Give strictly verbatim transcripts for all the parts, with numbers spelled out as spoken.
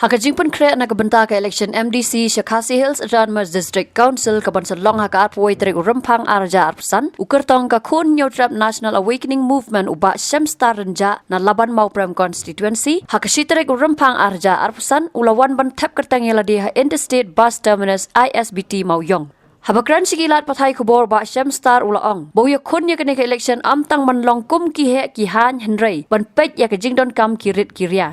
Ha ka jingpynkhreh na ka bynta ka election M D C sha Khasi Hills Autonomous District Council ka ban sa long ha ka arphew tarik u Rymphang ar hajar arphew san, u kyrtong ka Khun Hynñiewtrep National Awakening Movement u Bah Shemstar Rynjah na Laban Mawprem Constituency, ha ka shi tarik u Rymphang ar hajar arphew san, u la wan ban thep kyrteng ïa lade ha Interstate Bus Terminus I S B T Mawiong. Haba kren sha ki lad pathai khubor, Bah Shemstar u la ong ba u ïakhun ïa kane ka election ym tang ban long kum ki heh ki haiñ hynrei ban peit ïa ka jingdonkam ki rit ki ria.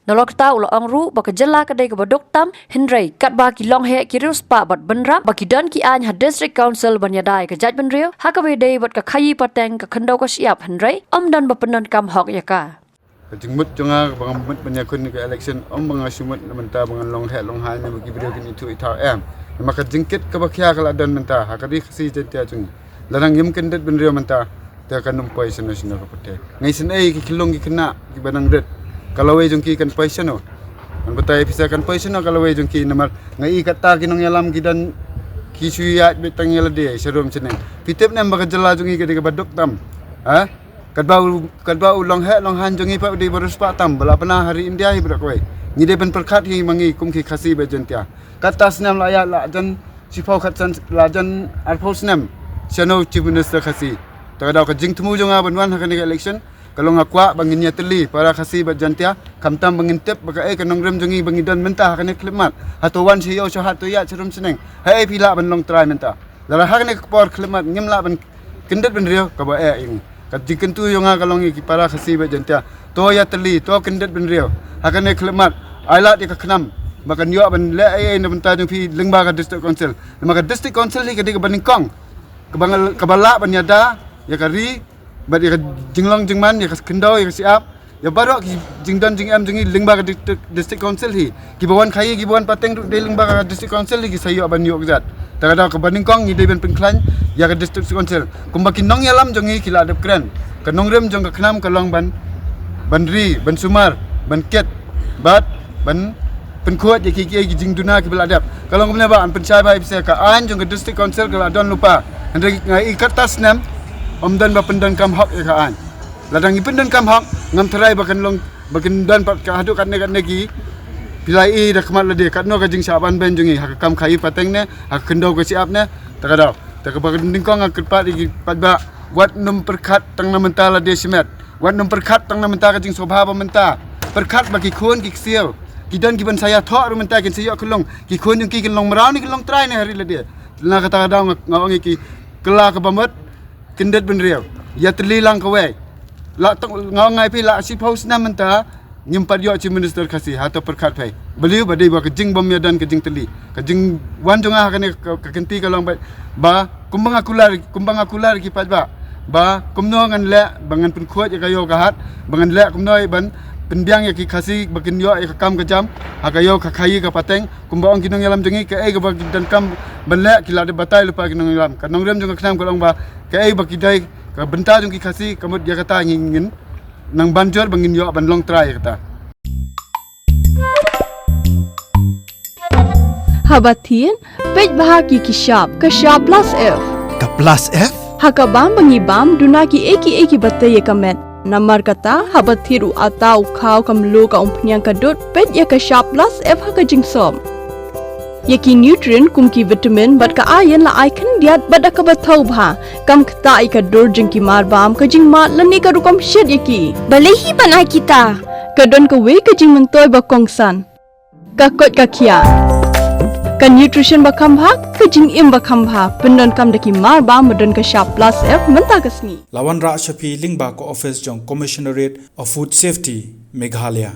Nalor kata u la ong ruh ba ka jylla ka dei kaba duk tam, hynrei katba ki long heh ki riewspah bad bynrap ba ki don ki aiñ ha District Council ban ïada ïa ka jaitbynriew, ha kaba ïadei bad ka khaïi pateng, ka khyndew ka shyiap, hynrei ym don ba pyndonkam hok ïa ka. Ka jingmut jong nga ba nga mut ban ïakhun ïa ka election, ym ba nga shu mut na mynta ba ngan long heh long haiñ ne ba ki briew kin ithuh ithaw, em. Namar ka jingkit kaba khia ka la don mynta ha ka Ri Khasi Jaiñtia jong ngi. Lada ngim kyndit bynriew mynta, te kan ym poi shano shano ka pyrthei. Nga isynei ki khyllung ki khynnah kiba nang rit, ka lawei jong ki kan poi shano? Ngan batai ïa phi sa, kan poi shano ka lawei jong ki? Namar nga i kata ki nongïalam ki don, ki shu ïaid beit tang ïa lade sharum shaneng. Phi tip ne em ba ka jylla jong ngi ka dei kaba duk tam? Ha? Katba u, katba u long heh long haiñ jong ngi pat u dei ba riewspah tam, ba la pynah ha ri India hi baroh kawei. Ngi dei ban pyrkhat hi ma ngi kum ki Khasi bad Jaiñtia. Kata snem la ïaid la jan shiphew khatsan, la jan arphew snem shano Chief Minister Khasi. Te ka daw ka jingthmu jong nga ban wan ha kane ka election ka long nga kwah ba ngin ïatylli para Khasi bad Jaiñtia, khamtam ba ngin tip ba kaei ka nongrim jong ngi ba ngi don mynta ha kane ka khyllipmat. Hato wan sha ïew sha hat, to ïaid sharum shaneng? Haei phi lah ban long trai mynta? Lada ha kane ka por khyllipmat ngim lah ban kyndit bynriew, kaba eh ïa ngi. Ka jingkyntu jong nga ka long ïa ki para Khasi bad Jaiñtia, to ïatylli, to kyndit bynriew. Ha kane ka khyllipmat ai lad ïa ka KHNAM ba kan ïoh ban leh ei ei na bynta jong phi lyngba ka District Council. Namar ka District Council hi ka dei kaba nyngkong, kaba ngal-, kaba lah ban ïada ïa ka ri bad ïa ka jinglong jingman, ïa ka khyndew, ïa ka shyiap, ïa baroh ki jingdon jingem jong ngi lyngba ka District, District Council hi. Kiba wan khaïi, kiba wan pateng ruh dei lyngba ka District Council hi ki sa ïoh ban ïuh kjat. Te ka daw kaba nyngkong ngi dei ban pynkhlaiñ ïa ka District Council. Kumba ki nongïalam jong ngi ki la dep kren, ka nongrim jong ka KHNAM ka long ban, ban ri, ban sumar, ban kit bad ban pynkhuid ïa ki, ki, ki jingduna kiba la dep. Ka long kumne, ba ngan pynshai bha ïa phi sa, ka aiñ jong ka District Council ka la don lypa. Hynrei nga i kata snem ym don ba pyndonkam hok ïa ka aiñ. Lada ngi pyndonkam hok, ngam tharai ba kan long, ba kan don pat ka haduh katne katne ki, phi la i da khmat lade, katno ka jingshah ban beiñ jong ngi ha ka kam khaïi pateng ne ha ka khyndew ka shyiap ne. Te ka daw, te kaba nyngkong nga kyrpad ïa ki paidbah, wat nym pyrkhat tang na mynta lade shimet. Wat nym pyrkhat tang na mynta ka jingsngewbha ba mynta. Pyrkhat ba ki khun ki ksiew ki don ki ban sa ïathoh ruh mynta, kin sa ïoh khyllung. Ki khun jong ki kin long mraw ne kin long trai ne ha ri lade. Na kata ka daw nga, nga ong ïa ki, kylla kaba mut, kyndit bynriew, ïatylli lang kawei. La tang, nga ong ïa phi, la shiphew snem mynta ngim pat ïoh Chief Minister Khasi, hato pyrkhat phi? Balei? Ba dei ba ka jingbym ïadon ka jingtylli. Ka jingwan jong nga ha kane ka, ka kynti ka long ba, ba kumba nga kular, kumba nga kular ki paidbah, ba kumno ngan leh ba ngan pynkhuid ïa ka ïew ka hat, ba ngan leh kumno ban pynbiang ïa ki Khasi ba kin ïoh ïa ka kam ka jam ha ka ïew ka khaïi ka pateng. Kumba ong ki nongïalam jong ngi, kaei kaba ki donkam ban leh ki la dep batai lypa ki nongïalam. Ka nongrim jong ka KHNAM ka long ba kaei ba ki dei ka bynta jong ki Khasi, ka mut ïa kata ngi, ngin nang ban jur ba ngin ïoh ban long trai ïa kata. Haba thied, peit bha ki, ki shap, ka shap plus F. Ka plus F? Ha ka bam ba ngi bam, duna kiei kiei kiba tei ïa ka met. Namar kata, haba thied u atta, u khaw, ka mluh, ka umphniang, ka dud, peit ïa ka shap plus F ha ka jingsop. Ïa ki nutrient kum ki vitamin bad ka iron la ai khyndiat bad da kaba thaw bha. Kam ktah ïa ka dur jong ki marbam, ka jingmad lane ka rukom shet ïa ki. Balei hi ban ai kita? Ka don kawei ka jingmyntoi ba kongsan. Ka koit ka khiah. Ka nutrition ba kham bha, ka jingim ba kham bha. Pyndonkam da ki marbam ba don ka shap plus F mynta ka sngi. La wanrah sha phi lyngba ka office jong Commissionerate of Food Safety, Meghalaya.